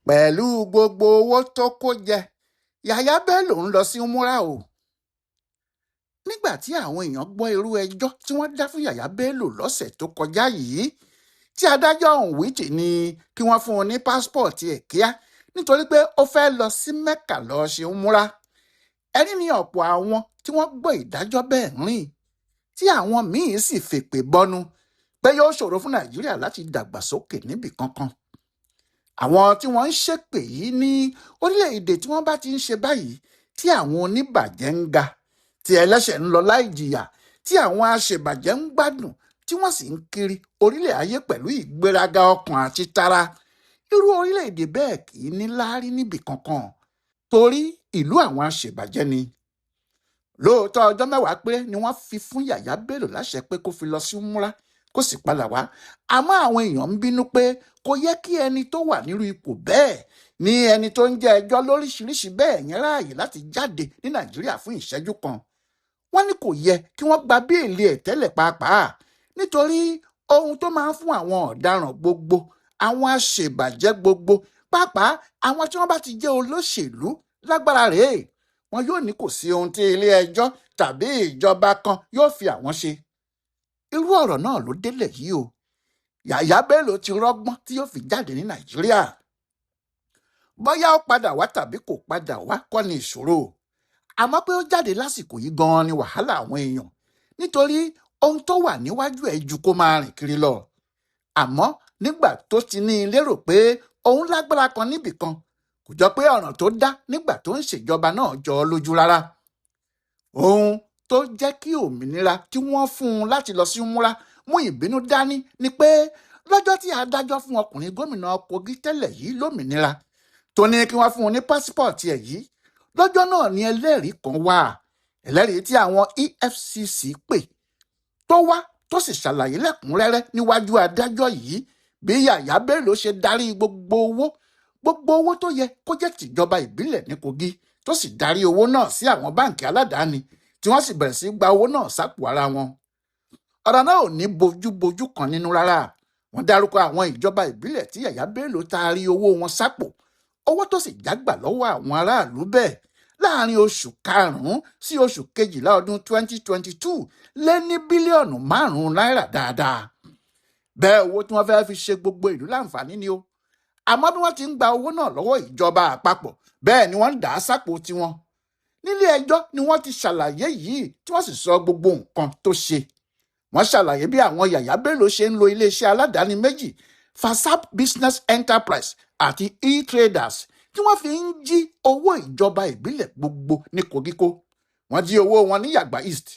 Pẹ̀lú gbogbo owó tó kó jẹ, Yàyà Bello ń lọ sí umra o. Nígbà tí àwọn èèyàn gbọ́ irú ẹjọ́ tí wọ́n dá fún Yàyà Bello lọ́sẹ̀ tó kọjá yìí, tí adájọ́ Nwite ní kí wọ́n fún un ní pásítọ̀ọ̀tì ẹ̀ kíá nítorí pé ó fẹ́ lọ sí Mẹ́kà lọ́ọ́ ṣe umra. Ẹ̀rín ni ọ̀pọ̀ àwọn tí wọ́n gbọ́ ìdájọ́ bẹ́ẹ̀ rìn, tí àwọn míín sì fèpè bọnu pé yóò ṣòro fún Nàìjíríà láti dàgbàsókè níbì kankan. Àwọn tí wọ́n ń ṣépè yìí ní orílẹ̀-èdè tí wọ́n bá ti ń ṣe báyìí, tí àwọn oníbàjẹ́ ń ga, tí ẹlẹ́ṣẹ̀ ń lọ láì jìyà, tí àwọn aṣèbàjẹ́ ń gbádùn, tí wọ́n sì ń kiri orílẹ̀ ayé pẹ̀lú ìgbéraga ọkàn àti tara, irú orílẹ̀-èdè bẹ́ẹ̀ kì í ní láárí níbì kankan torí ìlú àwọn aṣèbàjẹ́ ni. Lóòótọ́, ọjọ́ 10 péré ni wọ́n fi fún Yàyà Bello láṣẹ pé kó fi lọ sí umra kó sì padà wá. Àmọ́ àwọn èèyàn ń bínú pé kò yẹ kí ẹni tó wà nírú ipò bẹ́ẹ̀ ní ẹni tó ń jẹ́ ẹjọ́ lóríṣiríṣi bẹ́ẹ̀ yẹn ráàyè láti jáde ní Nàìjíríà fún ìṣẹ́jú kan. Wọ́n ní kò yẹ kí wọ́n gba béèlì ẹ̀ tẹ́lẹ̀ pàápàá, nítorí ohun tó máa ń fún àwọn ọ̀daràn gbogbo, àwọn aṣèbàjẹ́ gbogbo, pàápàá àwọn tí wọ́n bá ti jẹ́ olóṣèlú lágbára rèé. Wọn yóò ní kò sí ohun tí ilé ẹjọ́ tàbí ìjọba kan yóò fi àwọn ṣe. Irú ọ̀rọ̀ náà ló délẹ̀ yìí o. Yàyà Bello ti rọ́gbọ́n tí yóò fi jáde ní Nàìjíríà. Bóyá ó padà wá tàbí kò padà wá kọ́ ni ìṣòro. Àmọ́ pé ó jáde lásìkò yìí gan-an ni wàhálà àwọn èèyàn, nítorí ohun tó wà níwájú ẹ̀ ju kó máa rìn kiri lọ. Àmọ́ nígbà tó ti ní i lérò pé òun lágbára kan níbì kan, kò jọ pé ọ̀ràn tó dá nígbà tó ń ṣèjọba náà jọ ọ́ lójú rárá. Ohun tó jẹ́ kí òmìnira tí wọ́n fún un láti lọ sí umra mú ìbínú dání ni pé lọ́jọ́ tí adájọ́ fún ọkùnrin gómìnà Kogi tẹ́lẹ̀ yìí lómìnira tó ní kí wọ́n fún un ní pásípọ̀tì ẹ̀ yìí, lọ́jọ́ náà ni ẹlẹ́rìí kan wà, ẹlẹ́rìí tí àwọn EFCC pè tó wá tó sì ṣàlàyé lẹ́kùnrẹ́rẹ́ níwájú adájọ́ yìí bí Yàyà Bello ṣe darí gbogbo owó tó yẹ kó jẹ́ tìjọba ìbílẹ̀ ní Kogi, tó sì darí owó náà sí àwọn báǹkì aládàáni tí wọ́n sì bẹ̀rẹ̀ sí gba owó náà sápò ara wọn. Ọ̀rọ̀ náà ò ní bojúbojú kan nínú rárá. Wọ́n dárúkọ àwọn ìjọba ìbílẹ̀ tí Yàyà Bello taari owó wọn sápò, owó tó sì jágbà lọ́wọ́ àwọn aráàlú bẹ́ẹ̀ láàrin oṣù 5 sí oṣù 12 ọdún 2022 lé ní bílíọ̀nù 5 náírà dáadáa. Bẹ́ẹ̀ owó tí wọ́n fẹ́ fi ṣe gbogbo ìlú láǹfààní ni o. Àmọ́ bí wọ́n ti ń gba owó náà lọ́wọ́ ìjọba àpapọ̀, bẹ́ẹ̀ ni wọ́n ń dà á sápò tiwọn. Nílé ẹjọ́ ni wọ́n ti ṣàlàyé yìí tí wọ́n sì sọ gbogbo nǹkan tó ṣe. Wọ́n ṣàlàyé bí àwọn Yàyà Bello ṣe ń lo iléeṣẹ́ aládàáni méjì, Fasap Business Enterprise àti E-Traders, tí wọ́n fi ń jí owó ìjọba ìbílẹ̀ gbogbo ní Kogíkó. Wọ́n jí owó wọn ní Yàgbà East,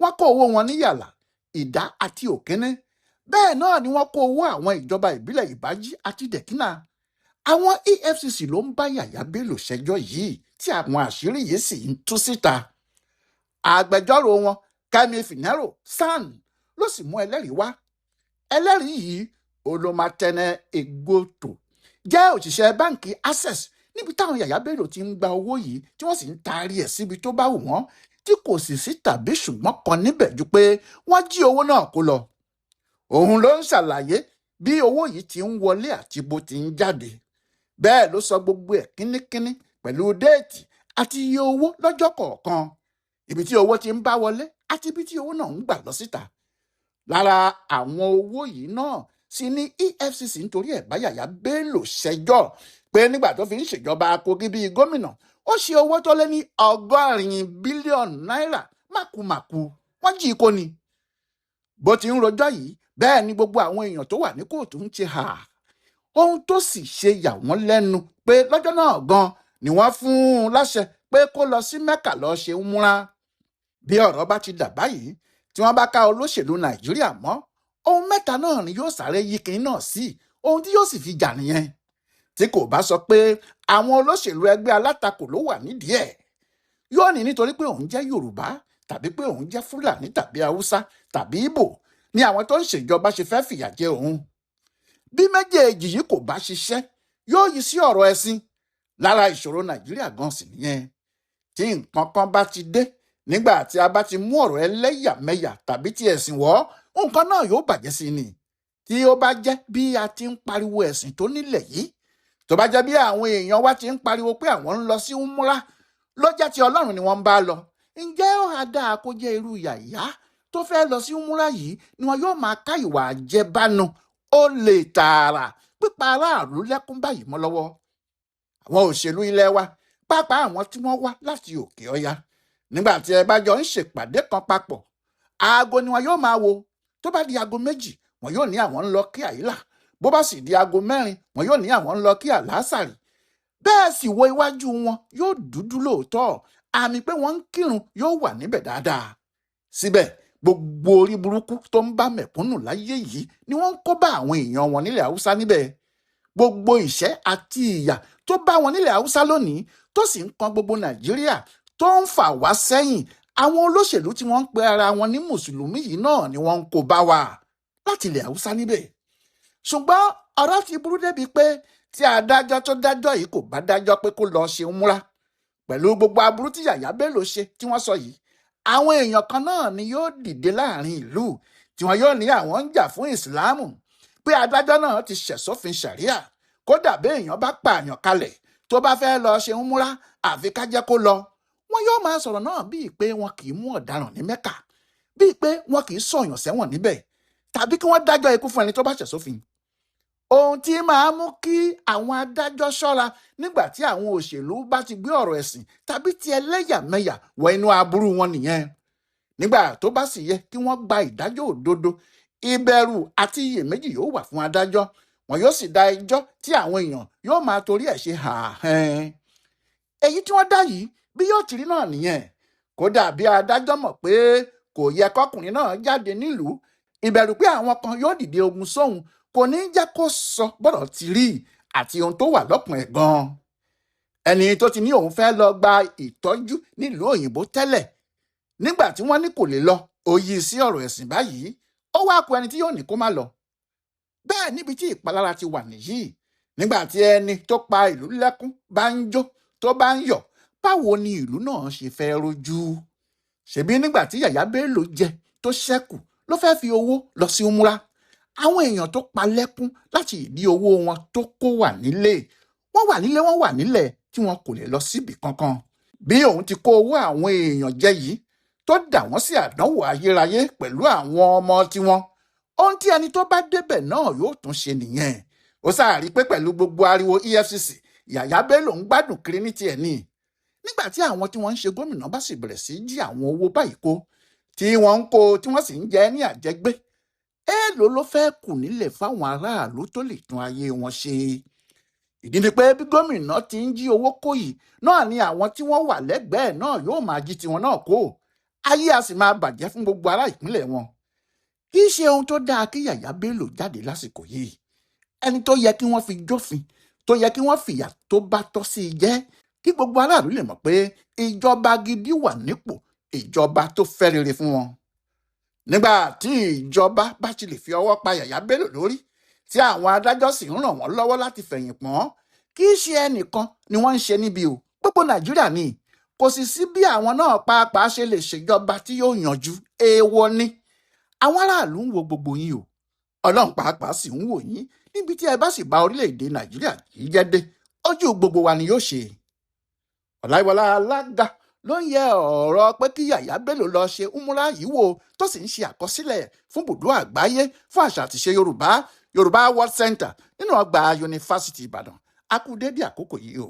wọ́n kó owó wọn ní Yàlà, Ìdá àti Òkínní. Bẹ́ẹ̀ náà ni wọ́n kó owó àwọn ìjọba ìbílẹ̀ Ìbàjí àti Dẹ̀kínà. Àwọn EFCC ló ń bá Yàyà Bello ṣẹjọ́ yìí tí àwọn àṣírí yìí sì ń tú síta. Agbẹjọ́rò wọn, Kẹ́mi Finero SAN, ló sì mú ẹlẹ́rìí wá. Ẹlẹ́rìí yìí, Olómátẹ́nẹ́ Egoto, jẹ́ òṣìṣẹ́ báǹkì Access níbi táwọn Yàyà Bello ti ń gba owó yìí tí wọ́n sì ń taari ẹ̀ síbi tó bá wù wọ́n, tí kò sì sí tàbí ṣùgbọ́n kan níbẹ̀ ju pé wọ́n jí owó náà kó lọ. Òun ló ń ṣàlàyé bí owó yìí ti ń wọlé àti bó ti ń jáde. Bẹ́ẹ̀ ló sọ gbogbo ẹ̀ kínníkínní pẹ̀lú déètì àti iye owó lọ́jọ́ kọ̀ọ̀kan, ibi tí owó ti ń bá wọlé àti ibi tí owó náà ń gbà lọ síta. Lára àwọn owó yìí náà sì ní EFCC nítorí ẹ̀ bá Yàyà Bello ṣẹjọ́ pé nígbà tó fi ń ṣèjọba Kogi bíi gómìnà, ó ṣe owó tó lé ní 80 bílíọ̀nù náírà mákùmákù, wọ́n jí i kó ni. Bó ti ń rojọ́ yìí, bẹ́ẹ̀ ni gbogbo àwọn èèyàn tó wà ní kóòtù ń ṣe hà. Ohun tó sì ṣe yà wọ́n lẹ́nu pé lọ́jọ́ náà gan ni wọ́n fún un láṣẹ pé kó lọ sí Mẹ́kà lọ ṣe umra. Bí ọ̀rọ̀ bá ti dà báyìí, tí wọ́n bá ká olóṣèlú Nàìjíríà mọ́, ohun mẹ́ta náà ni yóò sáré yí kinní náà sí, ohun tí yóò sì fi jà nìyẹn. Tí kò bá sọ pé àwọn olóṣèlú ẹgbẹ́ alátakò ló wà nídìí ẹ̀, yóò ní nítorí pé òun jẹ́ Yorùbá tàbí pé òun jẹ́ Fúlàní tàbí Haúsá tàbí Ìgbò ni àwọn tó ń ṣèjọba ṣe fẹ́ fìyà jẹ òun. Bí méjèèjì yìí kò bá ṣiṣẹ́, yóò yí sí ọ̀rọ̀ ẹ̀sìn. Lára ìṣòro Nàìjíríà gan sì nìyẹn. Tí nǹkan kan bá ti dé, nígbà tí a bá ti mú ọ̀rọ̀ ẹlẹ́yàmẹ̀yà tàbí ti ẹ̀sìn wọ̀, nǹkan náà yóò bàjẹ́ sí ni. Tí ó bá jẹ́ bí a ti ń pariwo ẹ̀sìn tó nílẹ̀ yìí, Tó bá jẹ́ bí àwọn èèyàn wa ti ń pariwo pé àwọn ń lọ sí umra ló jẹ́ ti Ọlọ́run ni wọ́n ń bá lọ, ǹjẹ́ ó ha dáa kó jẹ́ irú Yàyà tó fẹ́ lọ sí umra yìí ni wọn yóò máa ká ìwà àjẹbánu, olè tààrà, pípa aráàlú lẹ́kún báyìí mọ́ lọ́wọ́? Àwọn òṣèlú ilé wa, pàápàá àwọn tí wọ́n wá láti òkè ọya, nígbà tí ẹ bá jọ ń ṣèpàdé kan papọ̀, aago ni wọn yóò máa wo. Tó bá di aago 2, wọn yóò ní àwọn ń lọ kí àyílà. Bó bá sì di aago 4, wọn yóò ní àwọn ń lọ kí àlásàrì. Bẹ́ẹ̀ sì wo iwájú wọn yóò dúdú lóòótọ́, àmì pé wọ́n ń kírun yóò wà níbẹ̀ dáadáa. Síbẹ̀ gbogbo orí burúkú tó ń bá mẹ̀kúnnù láyé yìí ni wọ́n ń kó bá àwọn èèyàn wọn nílẹ̀ Haúsá níbẹ̀. Gbogbo ìṣẹ́ àti ìyà tó bá wọn nílẹ̀ Haúsá lónìí tó sì ń kan gbogbo Nàìjíríà tó ń fà wá sẹ́yìn, àwọn olóṣèlú tí wọ́n ń pe ara wọn ní mùsùlùmí yìí náà ni wọ́n ń kó bá wa láti ilẹ̀ Haúsá níbẹ̀. Ṣùgbọ́n ọ̀rọ̀ ti burú débi pé tí adájọ́ tó dájọ́ yìí kò bá dájọ́ pé kó lọ ṣe umra pẹ̀lú gbogbo aburú tí Yàyà Bello ṣe tí wọ́n sọ yìí, àwọn èèyàn kan náà ni yóò dìde láàrin ìlú tí wọn yóò ní àwọn ń jà fún ìsìláàmù, pé adájọ́ náà ti ṣẹ̀ sófin ṣàríà, kódà bí èèyàn bá pààyàn kalẹ̀ tó bá fẹ́ lọ ṣe umra àfi ká jẹ́ kó lọ. Wọn yóò máa sọ̀rọ̀ náà bíi pé wọn kì í mú ọ̀daràn ní Mẹ́kà, bíi pé wọn kì í sọ̀yàn sẹ́wọ̀n níbẹ̀, tàbí kí wọ́n dájọ́ ikú fún ẹni tó bá ṣẹ̀ sófin. Ohun tí máa mú kí àwọn adájọ́ ṣọ́ra nígbà tí àwọn òṣèlú bá ti gbé ọ̀rọ̀ ẹ̀sìn tàbí ti ẹlẹ́yàmẹ̀yà wọ inú aburú wọn nìyẹn. Nígbà tó bá sì yẹ kí wọ́n gba ìdájọ́ òdodo, ìbẹ̀rù àti iyèméjì yóò wà fún adájọ́, wọn yóò sì dá ẹjọ́ tí àwọn èèyàn yóò máa torí ẹ̀ ṣe hàhẹ́n. Èyí tí wọ́n dá yìí bí yóò ti rí náà nìyẹn. Kódà bí adájọ́ mọ̀ pé kò yẹ kọkùnrin náà jáde nílùú, ìbẹ̀rù pé àwọn kan yóò dìde ogun sóhun kò ní jẹ́ kó sọ bọ́rọ̀ ti rí àti ohun tó wà lọ́kàn ẹ̀ gan-an. Ẹni tó ti ní òun fẹ́ lọ gba ìtọ́jú nílùú òyìnbó tẹ́lẹ̀, nígbà tí wọ́n ní kò lè lọ, ó yí sí ọ̀rọ̀ ẹ̀sìn báyìí, ó wá ku ẹni tí yóò ní kó má lọ. Bẹ́ẹ̀ níbi tí ìpalára ti wà nìyí, nígbà tí ẹni tó pa ìlú lẹ́kún bá ń jó tó bá ń yọ̀, báwo ni ìlú náà ṣe fẹ́ rojú? Ṣebí nígbà tí Yàyà Bello jẹ tó ṣẹ́kù ló fẹ́ fi owó lọ sí umra. Àwọn èèyàn tó pa lẹ́kún láti ìdí owó wọn tó kó wà nílé, wọ́n wà nílé, wọ́n wà nílẹ̀ tí wọn kò lè lọ síbì kankan. Bí òun ti kó owó àwọn èèyàn jẹ yìí tó dà wọ́n sí àdánwò ayérayé pẹ̀lú àwọn ọmọ tiwọn, ohun tí ẹni tó bá débẹ̀ náà yóò tún ṣe nìyẹn. Ó sáà rí pé pẹ̀lú gbogbo ariwo EFCC, Yàyà Bello ń gbádùn kiri ní tiẹ̀ ni. Nígbà tí àwọn tí wọ́n ń ṣe gómìnà bá sì bẹ̀rẹ̀ sí jí àwọn owó báyìí kó, tí wọ́n ń kó tí wọ́n sì ń jẹ ní àjẹgbé, èèlò ló fẹ́ kù nílẹ̀ fáwọn aráàlú tó lè tún ayé wọn ṣe? Ìdí ni pé bí gómìnà ti ń jí owó kó yìí náà ni àwọn tí wọ́n wà lẹ́gbẹ̀ẹ́ náà yóò máa jí tiwọn náà kó. Ayé a sì máa bàjẹ́ fún gbogbo ará ìpínlẹ̀ wọn. Kì í ṣe ohun tó dáa kí Yàyà Bello jáde lásìkò yìí. Ẹni tó yẹ kí wọ́n fi jófin, tó yẹ kí wọ́n fìyà tó bá tọ́ sí i jẹ́, kí gbogbo aráàlú lè mọ̀ pé ìjọba gidi wà nípò, ìjọba tó fẹ́ rere fún wọn. Nígbà tí ìjọba bá ti lè fi ọwọ́ pa Yàyà Bello lórí, tí àwọn adájọ́ sì ń ràn wọ́n lọ́wọ́ láti fẹ̀yìn pọ́n, kì í ṣe ẹnìkan ni wọ́n ń ṣe níbi o, gbogbo Nàìjíríà ni. Kò sì sí bí àwọn náà pàápàá ṣe lè ṣèjọba tí yóò yanjú. Èèwọ̀ ni. Àwọn aráàlú ń wo gbogbo yín o. Ọlọ́run pàápàá sì ń wò yín níbi tí ẹ bá sì bá orílẹ̀-èdè Nàìjíríà yìí jẹ́ dé. Ojú gbogbo wa ni yóò ṣe. Ọláyíwọlá Alága ló ń yẹ ọ̀rọ̀ pé kí Yàyà Bello lọ ṣe umra yìí wò, tó sì ń ṣe àkọsílẹ̀ fún bùdó àgbáyé fún àṣà àtìṣe Yorùbá, Yorùbá World Center nínú ọgbà Yunifásítì Ìbàdàn. A kú dédé àkókò yìí o.